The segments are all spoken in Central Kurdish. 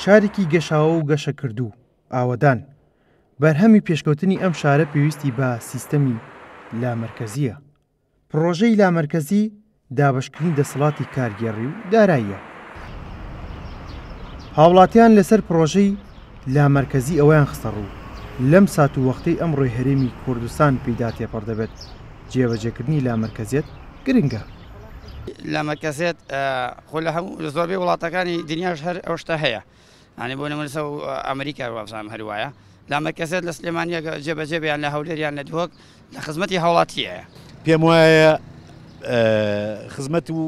شارێکی گەشاوە و گەشەکردوو، ئاوەدان. بەرهەمی پێشکەوتنی ئەم شارە پێویستی بە سیستەمی لامەرکەزییە. پڕۆژەی لامەرکەزی دابەشکردنی دەسەڵاتی کارگێڕی و داراییە. هاوڵاتیان لەسەر پڕۆژەی لامەرکەزی ئەوەیان خستەڕوو، لەم سات و وەختەی ئەمڕۆی هەرێمی کوردستان پێیدا تێپەڕ دەبێت، جێبەجێکردنی لامەرکەزیەت گرنگە. لامەرکەزیەت خۆ لە هەموو لە زۆربەی وڵاتەکانی دنیاش هەر ئەو شتە هەیە. یانی بۆ نمونە سە ئەمریکا وابزانم هەر وایە لامەرکەزیەت لە سلێمانیە جێبەجێ بێ یان لە هەولێر یان لە دهۆک لە خزمەتی هاوڵاتییە. پێم وایە خزمەت و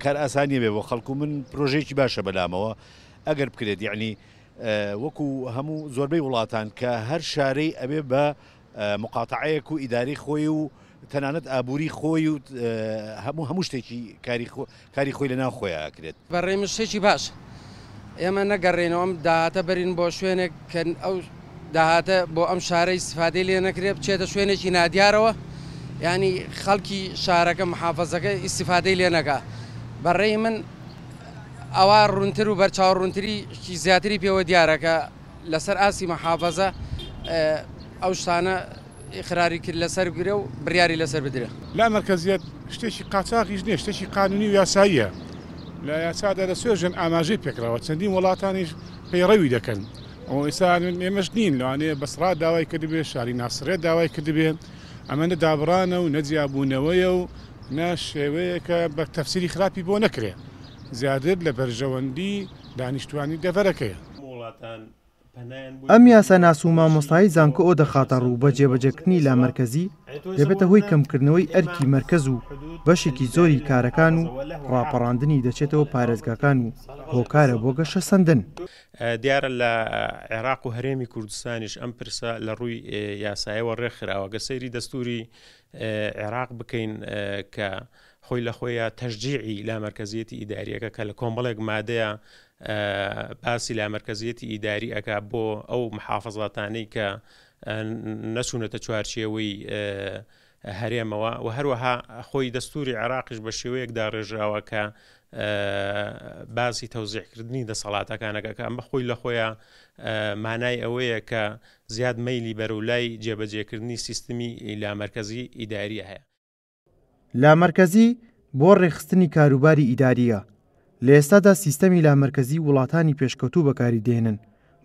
کارئاسانیە بێ بۆ خەڵک و من پرۆژەیەکی باشە بەلامەوە ئەگەر بکرێت یعنی وەکو هەموو زۆربەی وڵاتان کە هەر شارەی ئەبێ بە مقاتعەیەک و ئیداری خۆی و تەنانەت ئابووری خۆی و هەموو هەموو شتێکی کاری خۆی لە ناو خۆیا ئەکرێت. بە ڕێی من شتێکی باشە ئێمە نەگەڕێینەوە ئەم داهاتە بەرین بۆ شوێنێک کە ئەو داهاتە بۆ ئەم شارە ئیستیفادەی لێ نەکرێ بچێتە شوێنێکی نادیارەوە یانی خەڵکی شارەکە محافەزەکە ئیستیفادەی لێ نەکا بە ڕێی من ئەوە ڕوونتر و بەرچاو ڕوونتری زیاتری پێوە دیارە کە لەسەر ئاستی محافەزە ئەو شتانە ئیقراری کرد لەسەر بگرێ و بڕیاری لەسەر بدرێ. لامەرکەزیەت شتێکی قاچاغیش نیە، شتێکی قانونی و یاساییە، لە یاسادا لە سوێژن ئاماژەی پێکراوە، چەندین وڵاتانیش پەیڕەوی دەکەن، ئێستا ئێمەش نین، لەوانەیە بەسڕا داوای کردبێ، شاری ناسڕیە داوای کردبێ، ئەمە نە دابڕانە و نە جیابوونەوەیە و نە شێوەیەکە بە تەفسیری خراپی بۆ نەکرێ، زیاتر لە بەرژەوەندی دانیشتوانی دەڤەرەکەیە. ئەم یاساناس و مامۆستایەی زانکۆ ئەوە دەخاتەڕوو، بە جێبەجێکردنی لامەرکەزی دەبێتە هۆی کەمکردنەوەی ئەرکی مەرکەز و بەشێکی زۆری کارەکان و ڕاپەڕاندنی دەچێتەوە پارێزگاکان و هۆکارە بۆ گەشەسەندن. دیارە لە عێراق و هەرێمی کوردستانیش ئەم پرسە لە ڕووی یاسایەوە ڕێکخراوە، گەر سەیری دەستووری عێراق بکەین کە خۆی لە خۆیە تەشجیعی لامەرکەزیەتی ئیداریەکە کە لە کۆمەڵێک مادەیە باسی لامەرکەزیەتی ئیداری ئەک بۆ ئەو محافزاتانەی کە نەچوونەتە چوارچێوەی هەرێمەوە و هەروەها خۆی دەستوری عێراقیش بە شێوەیەک داڕێژراوە کە باسی تەوزیعکردنی دەسەڵاتەکانەکە کە ئەمە خۆی لە خۆیان مانای ئەوەیە کە زیاد مەیلی بەرەو لای جێبەجێکردنی سیستمی لامەرکەزی ئیداریە هەیە. لامەرکەزی بۆ ڕێکخستنی کاروباری ئیدارییە، لە ئێستادا سیستەمی لامەرکەزی وڵاتانی پێشکەوتوو بەکاری دێنن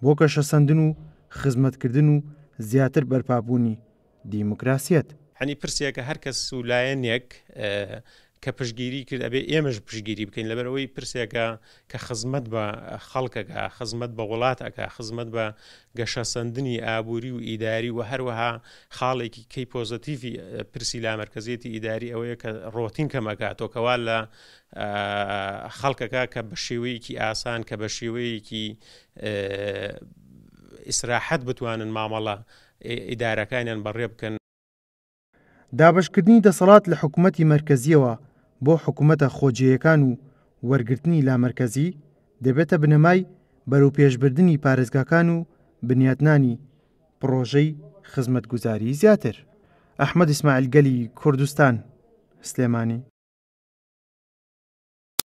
بۆ گەشەسەندن و خزمەتکردن و زیاتر بەرپابوونی دیموکراسیەت. یانی پرسێکە هەر کەس و لایەنێک کە پشتگیری کرد ئەبێ ئێمەش پشتگیری بکەین لەبەرئەوەی پرسێکە کە خزمەت بە خەڵک ئەکا خزمەت بە وڵات ئەکا خزمەت بە گەشەسەندنی ئابووری و ئیداری و هەروەها خاڵێکی کەی پۆزەتیڤی پرسی لامەرکەزیەتی ئیداری ئەوەیە کە ڕۆتین کەم ئەکاتەوە کەوا لە خەڵکەکە کە بە شێوەیەکی ئاسان کە بە شێوەیەکی ئیسراحەت بتوانن مامەڵە ئیدارەکانیان بەڕێ بکەن. دابەشکردنی دەسەڵات لە حکومەتی مەرکەزییەوە بۆ حکومەتە خۆجێیەکان و وەرگرتنی لامەرکەزی، دەبێتە بنەمای بەرەوپێشبردنی پارێزگاکان و بنیاتنانی پڕۆژەی خزمەتگوزاریی زیاتر. ئەحمەد ئیسماعیل گەلی کوردستان، سلێمانی.